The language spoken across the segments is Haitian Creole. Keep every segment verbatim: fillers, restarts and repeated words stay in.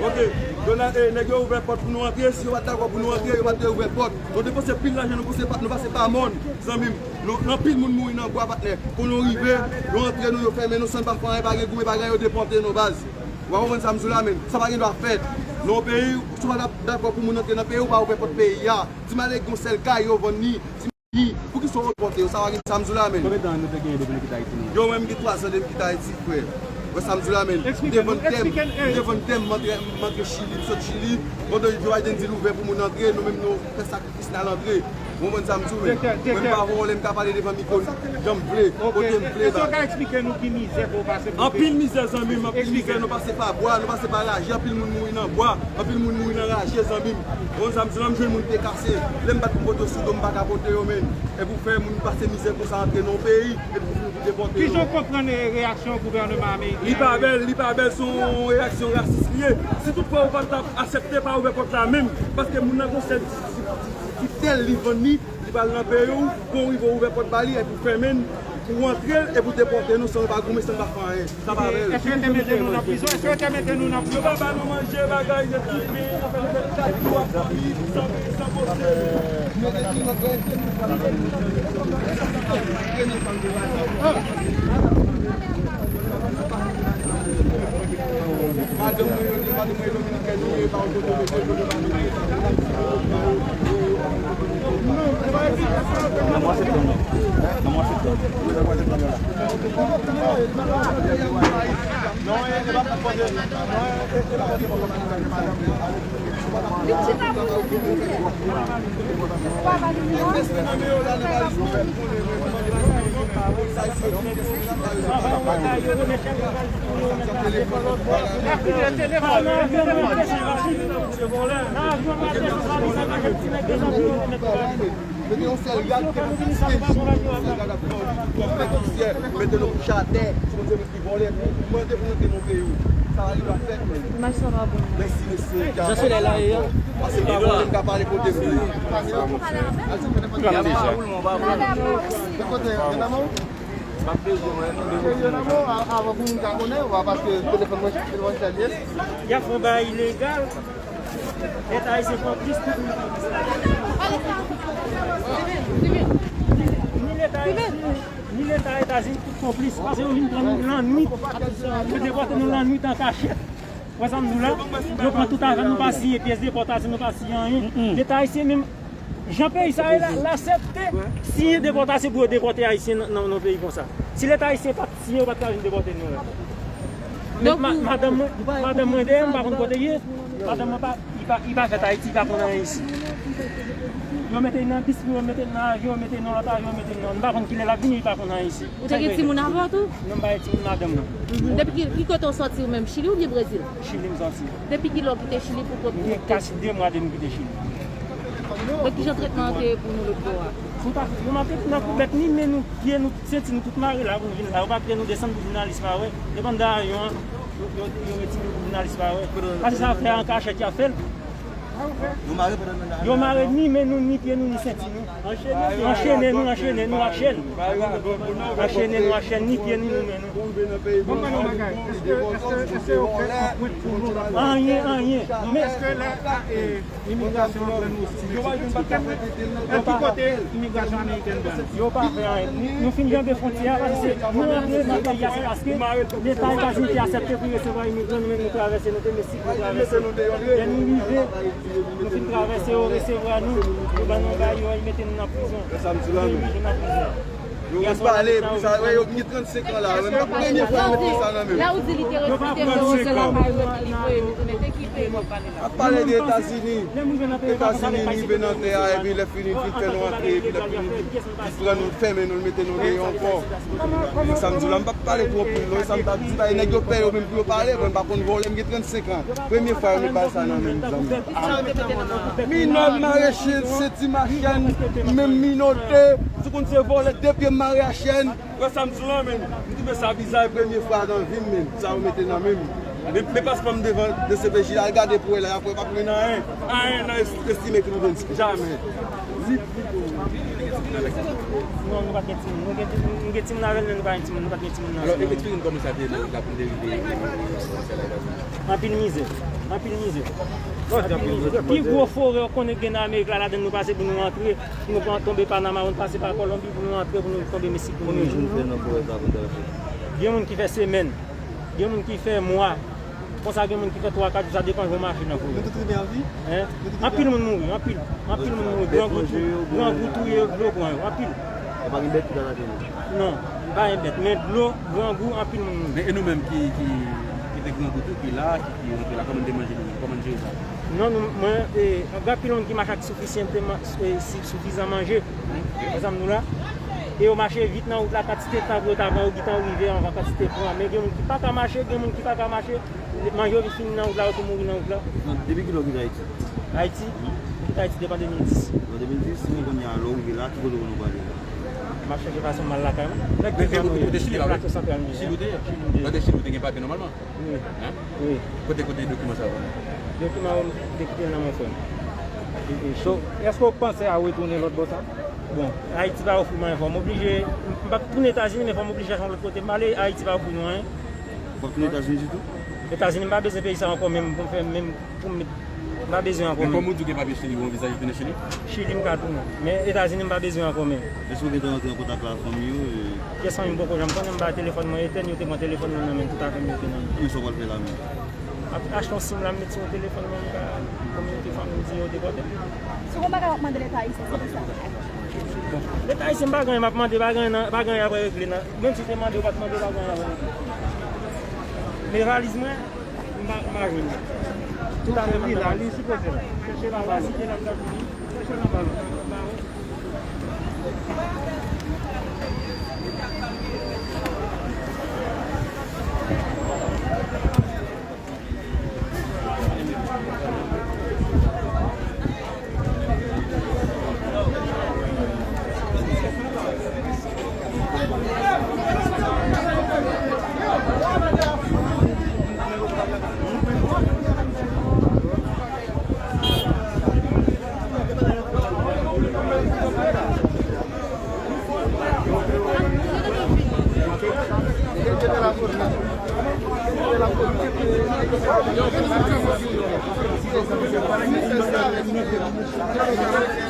Ok. Donald, eh, nèg yo ouvè pòt pou nou antre. Si yo pa t dakò pou nou antre, yo pa t ouvè pòt. Nou depanse pil lajan, nou pase pa, nou pase pa mòn, zanmi m. Nou, anpil moun mouri nan bwa, patnè. Pou nou rive, nou antre, nou, yo fèmen nou, san n pa fè anyen, pa gen goumen, pa gen anyen, yo depòte nou, baz. W a konprann sa m di w la, menn. Sa pa gen dwa fèt. Nan yon peyi, si w pa dakò pou moun antre nan peyi, ou pa ouvè pòt peyi a. Di m ale gen yon sèl kay, yo vann li. Di m li, poukisa w depòte yo? Sa pa gen, sa m di w la, menn. Konbyen tan nou te genyen depi nou kite Ayiti, nou? Yo, mwen, m gen twa zan depi m kite Ayiti, frè. Wè sa m di w la, menn. M te vann tè m, m te vann tè m, m antre, m antre Chili, m sot Chili. Pandan Joe Biden di l ouvè pou moun antre, nou menm nou fè sakrifis n al antre. Ou konprann sa m di w, menn? Mwen m pa vòlè, m ka pale devan mikwo jan m vle, kote m vle. Èske w ka eksplike nou ki mizè ke w pase pou... Anpil mizè, zanmi m, anpil mizè. Nou pase pa bwa, nou pase pa raje, anpil moun mouri nan bwa, anpil moun mouri nan raje, zanmi m. Ou konn sa m di w la, m jwenn moun te kase. Lè m bat pou m pote yo sou do m, m pa ka pote yo, menn. Epi w fè moun pase mizè konsa, antre nan yon peyi, epi w vin pou depòte yo. Kijan w konprann, eh, reyaksyon gouvènman ameriken an? Li pa bèl, li pa bèl, se yon reyaksyon rasis li ye. Si toutfwa ou pa t ap aksepte, pa ouvè pòt la menm, paske moun nan gon sèl ti, ti, ti, ti tèl li vann li, li pral nan peyi w, pou w rive ouvè pòt ba li, epi w fèmen l, pou w antre l, epi w depòte nou san nou pa goumen, san nou pa fè anyen. Sa pa bèl. Èske yo te mete nou nan prizon? Èske yo te mete nou nan prizon? Yo pa ba nou manje, bagay, yo touye, yo fè nou fè kat jou ak fanmi, san, san bose. Mete yon sèl rad, mete yon sèl rad ap fè yon pwofèt ki syèl, mete nou kouche atè, si nou se moun ki vòlè, nou mande pou nou te montre yo. Sa pa gen dwa fèt, menn. Imaj sa pa bon. Mèsi, mesye. Jan solèy la ye a. Pase pa vòlè, m ka pale kote m vle. Pran deja. Kote, nan men w? M ap bezwen wè nou. Serye nan men w, a-, avan pou moun ka konnen, w a paske telefòn mwen, telefòn sèl ye. Y ap fè yon bagay ilegal. Leta ayisyen konplis tout. Ni, ni Leta ayisyen, ni Leta Etazini tout konplis. Paske yo vin pran nou lannwit. Yo depòte nou lannwit an kachèt. Wè sa m di w la? Yo pran tout afè nou, pa siyen pyès depòtasyon, nou pa siyen anyen. Leta ayisyen menm, jan peyi sa ye la, l aksepte siyen depòtasyon pou yo depòte ayisyen nan, nan, nan peyi konsa. Si Leta ayisyen pa t siyen, yo pa t ka vin depòte nou la. Donk, ma-, madanm mwen, madanm mwen dèyè m, m pa konn kote l ye. Madanm mwen pa, li pa, li pa fèt Ayiti, li pa konn anyen isi. Yo mete l nan bis, yo mete l nan avyon, yo mete l nan lòt avyon, yo mete l nan, m pa konn kilè l ap vini, li pa konn anyen isi. Ou te gen timoun avè w tou? Non, m pa gen timoun, madanm nan. Mhm. Depi ki, ki kote w sòti ou menm, Chili oubyen Brezil? Chili m sòti. Depi kilè w kite Chili pou kote w kite? M gen kase de mwa depi m kite Chili. Donk, kijan tretman an te ye pou nou lòt bò a? Sou ta, yo mete nou nan koubèt, ni men nou, pye nou, senti nou tout mare la pou nou vin la. Yo pa kite nou desann pou jounalis pa wè. Depi anndan avyon an, yo, yo, yo retire nou pou jounalis pa wè. Paske sa fè an kachèt y ap fè l. Yo mare ni men nou, ni pye nou, ni senti nou. Anchene nou, anchene nou ak chèn. Anchene nou ak chèn, ni pye nou, ni men nou. Bon, mwen, yon bagay. Èske, èske, èske yo fè anprent pou nou la? Anyen, anyen. Men èske lè, e, imigrasyon an pran nou sou Meksik? Eksplike mwen, nan ki kote imigrasyon amerikèn pran nou? Yo pa fè anyen. Nou, nou fin janbe fwontyè a, paske se, nou rantre nan peyi a, se paske Leta Etazini te aksepte pou resevwa imigran, nou menm nou travèse, nou te Meksik, nou travèse. Lè nou rive, nou fin travèse, yo resevwa nou, yo ban nou bagay, yo mete nou nan prizon. Yo mete nou nan prizon. Yo konn pale, pou sa, wè, yo gen trannsenk an la, men pa premye fwa yo mete sa nan men m. Lè ou di li te, li te voye lakay mwen, li voye m tounen, te ki peyi w ap pale la? Ap pale de Etazini. Etazini rive nan tè a, epi lè fini, fin fè nou antre, epi lè fini, li pran nou, fèmen nou, li mete nou deyò ankò. E sa m di w la, m p ap pale twò anpil, non, e sa m t ap di, bay nèg yo pè yo menm pou yo pale, mwen m pa konn vòlè, m gen trannsenk an. Premye fwa yo met bagay sa nan men m, zanmi. Minòt, mare chen, senti machèn, menm minote, si w konn se vòlè, de pye m mare a chèn. Wè sa m di w la, men, m twouve sa biza, e premye fwa nan vi m, men, sa yo mete nan men m. Men, men paspò m devan D C P J la, al gade pou wè la, y ap wè pa gen anyen, anyen nan es-, Estimé Clearance, jamè. Non, nou pa t gen timoun. Nou gen, nou gen timoun avè l, men nou pa gen timoun, nou pa t gen timoun nan. Alò, eksplike n kòman sa te ye nan wout la pou n te rive nan Etazini. Anpil mizè, anpil mizè. Anpil mizè. Pi gwo forè w konnen gen nan Amerik la, ladan l nou pase pou nou antre, pou nou pran, tonbe Panama, pou nou pase pa Kolonbi, pou nou antre, pou nou tonbe Meksik, pou nou... Konbyen jou nou fè nan forè sa pou n te rive? Gen moun ki fè semèn, gen moun ki fè mwa. Konsa gen moun ki fè twa, kat jou, sa depann jan w mache nan forè. Nou tout rive an vi? Hein? Nou tout rive an vi? Anpil moun mouri, anpil. Anpil moun mouri. Grangou tou-, grangou touye yo, dlo pran yo, anpil. E pa gen bèt ki t atake nou? Non, pa gen bèt, men dlo, grangou, anpil moun mouri. Men e nou menm ki, ki, ki te grangou tou, ki la, ki, ki rantre la, kòman n te manje nou menm? Kòman n jere sa? Non, nou, mwen, e, gen anpil moun ki mache ak sifisyan, e, si-, sifizan manje. Egzanp nou la. E yo mache vit nan wout la, kantite tan pou yo ta pran, yo gentan rive anvan kantite pran. Men gen moun ki pa ka mache, gen moun ki pa ka mache. Manje yo vin fini nan wout la, yo tou mouri nan wout la. Depi kilè w kite Ayiti? Ayiti? M kite Ayiti depi an de mil dis. Depi an de mil dis, men kounye a, lè w rive la, ki kote w konn w prale la? M ap chèche fason m al lakay mwen. Nèg ki kote Chili la, wi. Chili ou te ye? Chili ou te ye? Lè w te Chili, ou te gen papye nòmalman? Wi. Hein? Wi. Kote, kote dokiman sa yo? Dokiman yo, m te kite l nan men frè m. So, èske w panse a retounen lòt bò sa? Bon, Ayiti pa ofri m anyen, fò m oblije, m p ap tounen Etazini, men fò m oblije chache yon lòt kote m ale, Ayiti pa ofri nou anyen. W p ap tounen Etazini ditou? Etazini, m pa bezwen peyi sa ankò, menm pou m fè, menm pou m met, m pa bezwen ankò menm. Men kòm ou di w gen papye Chili, ou anvizaje tounen Chili? Chili, m ka tounen. Men Etazini, m pa bezwen ankò menm. Èske w gentan rantre an kontak la fanmi w, e? Pyès fanmi m poko janm konnen, m bay telefòn mwen etèn, yo te pran telefòn mwen nan men m, tout afè m yo te nan men m. Men sa w pral fè la menm? M ap achte yon sim la, m met sou yon telefòn mwen, m ka kominike fanmi m, di yo depòte m. Si w gon bagay w ap mande Leta ayisyen, se kisa? Bon, Leta ayisyen, m pa gen anyen m ap mande, pa gen anyen, pa gen anyen y ap regle nan. Menm si w te mande, w pa t mande, pa gen anyen y ap regle. Men valiz mwen, m pa, m pa jwenn li. Tout afè m ap nan valiz. Chèche la, valiz. Chèche nan valiz.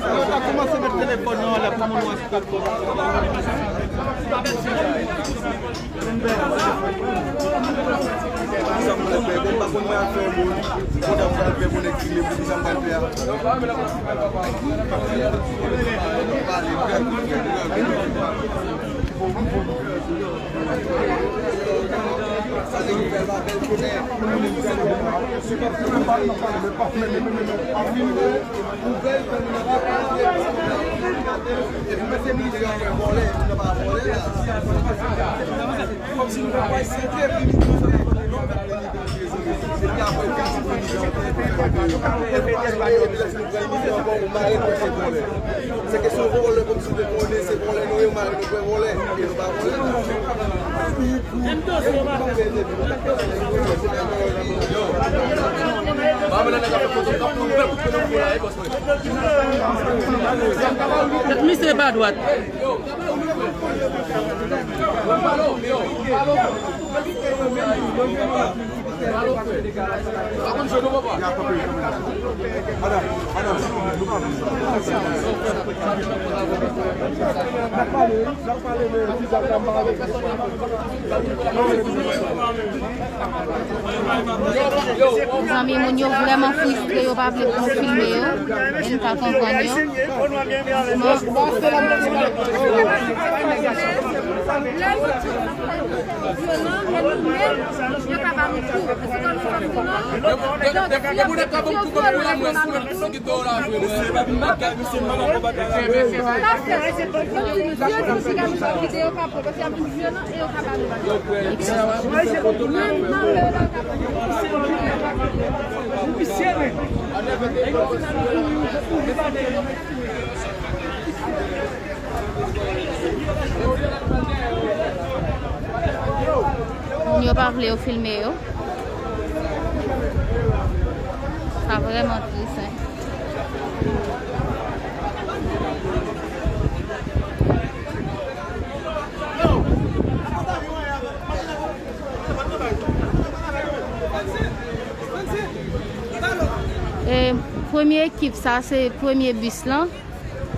Yo, pa kòmanse met telefòn nan anlè pou moun wè si w ap fè. Sa m pral fè, bon, m pa konn mwen ap fè moun. Moun ap fè, fè moun eksprime pou ki sa m pral fè a. Sa se ki fè l pa bèl kounè. Epi mwen se militè, mwen vòlè, mwen pa vòlè la. Kòmsi nou pa wè se te vini pou fè. Epi apre, epi apre, epi lè fini pran emisyon ankò, ou mare nou se vòlè. Se kesyon vòlè, kòmsi nou te konnen se vòlè nou ye, ou mare nou vòlè. E nou pa vòlè. Tèt misye pa dwat. Zanmi, moun yo vrèman fristre, yo pa vle pou nou filme yo. E n ka konprann yo. Moun yo pa vle yo filme yo. Sa vrèman tris, en. E, premye ekip, sa se premye bis lan.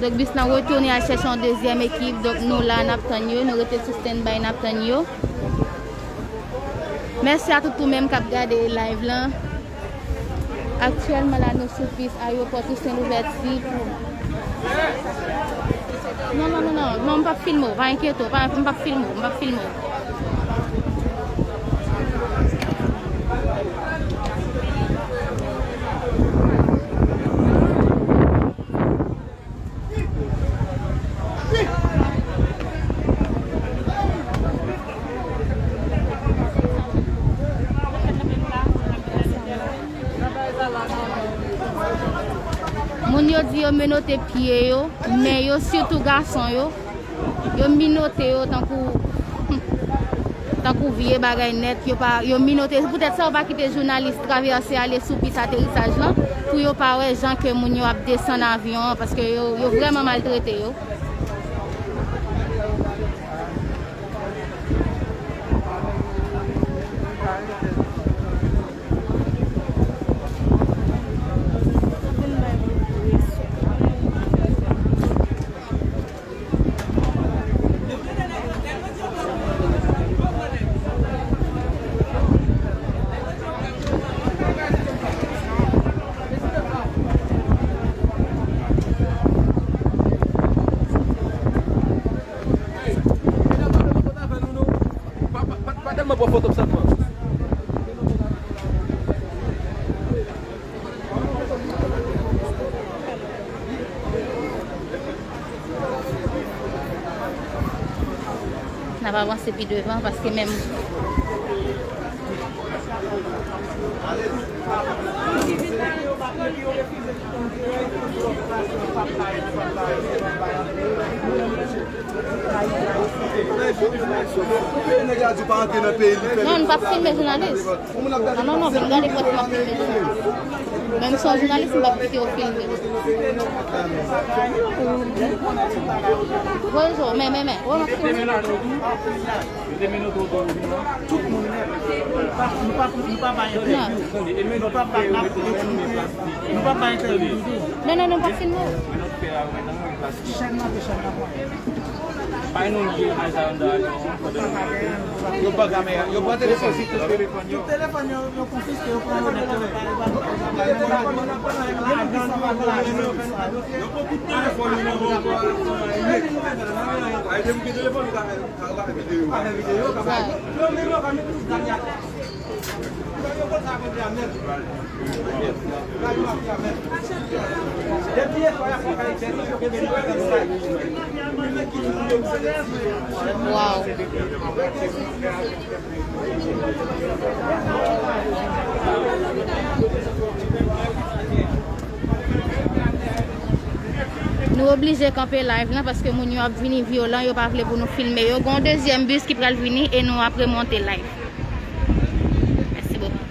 Donk, bis lan retounen al chèche yon dezyèm ekip. Donk, nou la, n ap tann yo. Nou rete sou standby, n ap tann yo. Mèsi a tout ou menm k ap gade live lan. Aktyèlman la, nou sou pis ayewopò Tousen Louvèti pou... Non, non, non, non, non, m p ap filme w, pa enkyete w, pa, m p ap filme w, m p ap filme w. Moun yo di yo menote pye yo, men yo, sitou gason yo, yo menote yo tankou, tankou vye bagay nèt, yo pa, yo menote. Se poutèt sa yo pa kite jounalis travèse ale sou pis aterisaj lan, pou yo pa wè jan ke moun yo ap desann avyon an, paske yo, yo vrèman maltrete yo. Pa, pa, pa, pa tèlman pran foto m sèlman. N ap avanse pi devan paske menm Non, nou p ap filme jounalis. Ah, non, non, vin gade pòt m ap filme jounalis. Menm si w jounalis, m p ap kite w filme. Bonjou, men, men, men, wè m ap filme. Tout moun nèt. Nou pa, nou pa bay entèvyou. Nou pa bay, nou pa bay entèvyou ditou. Non, non, nou pa filme. Chèn nan, chèn nan. Bay nou yon imaj la anndan avyon an. Yo pran kamera, yo pran telefòn. Tout telefòn yo, yo konfiske, yo pran yo nèt. Yo pran tout telefòn yo nan men yo. Ay, depi gen telefòn, ou ka fè, ou ka fè videyo. Ou ka fè videyo, ou ka fè. Yo menm yo ka met tout zam yo atè. Wow. Nou oblije kanpe live lan paske moun yo ap vini vyolan, yo pa vle pou nou filme yo. Gon dezyèm bis ki pral vini e nou ap remonte live. Mèsi bokou.